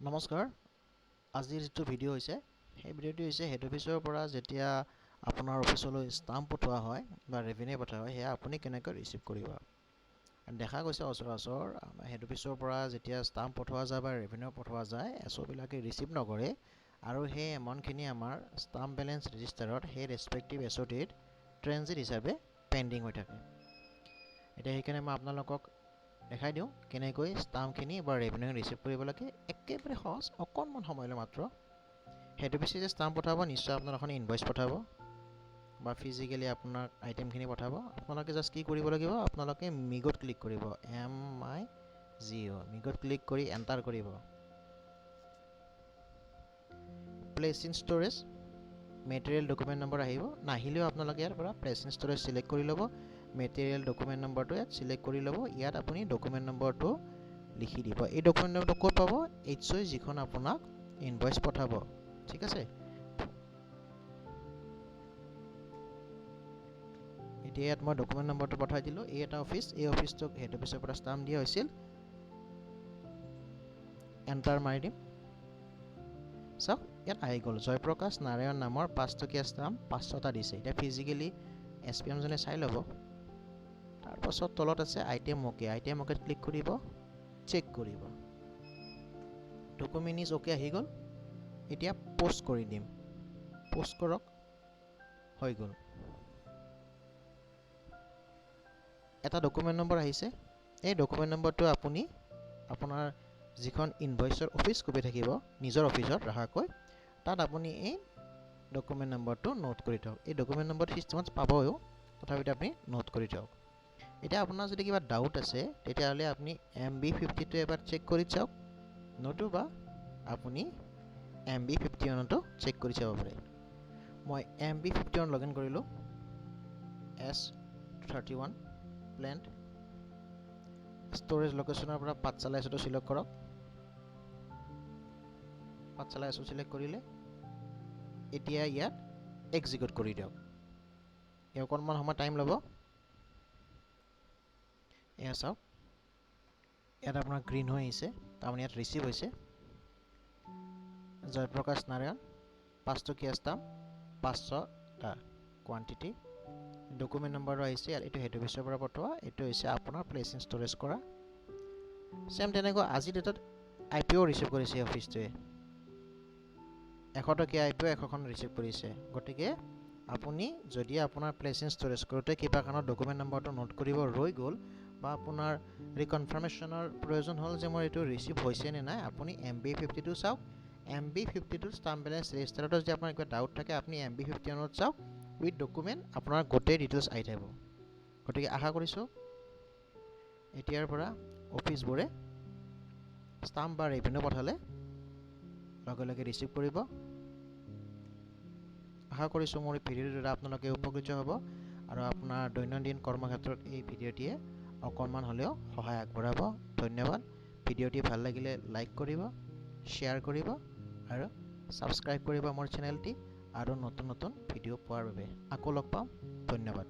নমস্কাৰ। আজিৰ যিটো ভিডিঅ' হৈছে, সেই ভিডিঅ'টো হৈছে হেড অফিচৰ পৰা যেতিয়া আপোনাৰ অফিচলৈ ষ্টাম্প পঠোৱা হয় বা ৰেভিনিউ পঠোৱা হয়, সেয়া আপুনি কেনেকৈ ৰিচিভ কৰিব। দেখা গৈছে সচৰাচৰ হেড অফিচৰ পৰা যেতিয়া ষ্টাম্প পঠোৱা যায় বা ৰেভিনিউ পঠোৱা যায়, এছ অ'বিলাকে ৰিচিভ নকৰে আৰু সেই এমাউণ্টখিনি আমাৰ ষ্টাম্প বেলেঞ্চ ৰেজিষ্টাৰত সেই ৰেচপেক্টিভ এছ অ' টিত ট্ৰেনজিট হিচাপে পেণ্ডিং হৈ থাকে। এতিয়া সেইকাৰণে মই আপোনালোকক দেখাই দিওঁ কেনেকৈ ষ্টাম্পখিনি বা ৰেভিনিউ ৰিচিভ কৰিব লাগে। একেবাৰে সহজ, অকণমান সময় লয় মাত্ৰ। হেড অফিচে যে ষ্টাম্প পঠাব, নিশ্চয় আপোনাক এখন ইনভইচ পঠাব বা ফিজিকেলি আপোনাক আইটেমখিনি পঠাব। আপোনালোকে জাষ্ট কি কৰিব লাগিব, আপোনালোকে মিগত ক্লিক কৰিব, MIGO, মিগত ক্লিক কৰি এণ্টাৰ কৰিব। Place in storage, material document number আহিব। নাহিলেও আপোনালোকে ইয়াৰ পৰা প্লেচ ইন ষ্ট'ৰেজ চিলেক্ট কৰি ল'ব, মেটেৰিয়েল ডকুমেণ্ট নম্বৰটো ইয়াত চিলেক্ট কৰি ল'ব। ইয়াত আপুনি ডকুমেণ্ট নম্বৰটো লিখি দিব। এই ডকুমেণ্ট নম্বৰটো ক'ত পাব? এইচ অ' যিখন আপোনাক ইনভইচ পঠাব, ঠিক আছে। এতিয়া ইয়াত মই ডকুমেণ্ট নম্বৰটো পঠাই দিলোঁ। এই এটা অফিচ, এই অফিচটোক হেড অফিচৰ পৰা ষ্টাম্প দিয়া হৈছিল। এণ্টাৰ মাৰি দিম। চাওক, ইয়াত আহি গ'ল জয়প্ৰকাশ নাৰায়ণ নামৰ 5 টকীয়া ষ্টাম্প 500টা দিছে। এতিয়া ফিজিকেলি এছ পি এমজনে চাই ল'ব। তাৰপাছত তলত আছে আইটেম অ'কে, আইটেম অ'কেত ক্লিক কৰিব, চেক কৰিব। ডকুমেণ্ট is okay আহি গ'ল। এতিয়া প'ষ্ট কৰি দিম। প'ষ্ট কৰক, হৈ গ'ল। এটা ডকুমেণ্ট নম্বৰ আহিছে। এই ডকুমেণ্ট নম্বৰটো আপুনি আপোনাৰ যিখন ইনভইচৰ অফিচ কপি থাকিব নিজৰ অফিচত ৰখাকৈ, তাত আপুনি এই ডকুমেণ্ট নম্বৰটো নোট কৰি থওক। এই ডকুমেণ্ট নম্বৰটো চিষ্টেমত পাবও, তথাপিতো আপুনি নোট কৰি থওক। এতিয়া আপোনাৰ যদি কিবা ডাউট আছে, তেতিয়াহ'লে আপুনি MB 52 এবাৰ চেক কৰি চাওক, নতুবা আপুনি MB 51তো চেক কৰি চাব পাৰে। মই MB 51 লগ ইন কৰিলোঁ। S 31 plant storage লোকেশ্যনৰ পৰা পাঠশালা এছটো চিলেক্ট কৰক। পাঠশালা এছ চিলেক্ট কৰিলে এতিয়া ইয়াত এক্সিকিউট কৰি দিয়ক। ই অকণমান সময় টাইম ল'ব। এয়া চাওক, ইয়াত আপোনাৰ গ্ৰীণ হৈ আহিছে, তাৰমানে ইয়াত ৰিচিভ হৈছে। জয়প্ৰকাশ নাৰায়ণ 5 টকীয়া ষ্টাম্প 500টা কোৱান্টিটি, ডকুমেণ্ট নম্বৰো আহিছে ইয়াত। এইটো হেড অফিচৰ পৰা পঠোৱা, এইটো হৈছে আপোনাৰ প্লেচ ইন ষ্ট'ৰেজ কৰা। ছেম তেনেকুৱা আজিৰ ডেটত আই পি অ' ৰিচিভ কৰিছে অফিচটোৱে, 100 টকীয়া আই পি অ' 100খন ৰিচিভ কৰিছে। গতিকে আপুনি যদি আপোনাৰ প্লেচ ইন ষ্ট'ৰেজ কৰোঁতে কিবা কাৰণত ডকুমেণ্ট নম্বৰটো নোট কৰিব ৰৈ গ'ল বা আপোনাৰ ৰিকনফাৰ্মেশ্যনৰ প্ৰয়োজন হ'ল যে মোৰ এইটো ৰিচিভ হৈছে নে নাই, আপুনি MB 52 চাওক। MB 52 stamp balance ৰেজিষ্টাৰতো যদি আপোনাৰ কিবা ডাউট থাকে, আপুনি MB 51ত চাওক, উইথ ডকুমেণ্ট আপোনাৰ গোটেই ডিটেইলছ আহি থাকিব। গতিকে আশা কৰিছোঁ এতিয়াৰ পৰা অফিচবোৰে ষ্টাম্প বা ৰেভিনিউ পঠালে লগে লগে ৰিচিভ কৰিব। আশা কৰিছোঁ মোৰ এই ভিডিঅ'টোৰ দ্বাৰা আপোনালোকে উপকৃত হ'ব আৰু আপোনাৰ দৈনন্দিন কৰ্মক্ষেত্ৰত এই ভিডিঅ'টিয়ে অকণমান হ'লেও সহায় আগবঢ়াব। ধন্যবাদ। ভিডিঅ'টি ভাল লাগিলে লাইক কৰিব, শ্বেয়াৰ কৰিব আৰু ছাবস্ক্ৰাইব কৰিব মোৰ চেনেলটি আৰু নতুন নতুন ভিডিঅ' পোৱাৰ বাবে। আকৌ লগ পাম। ধন্যবাদ।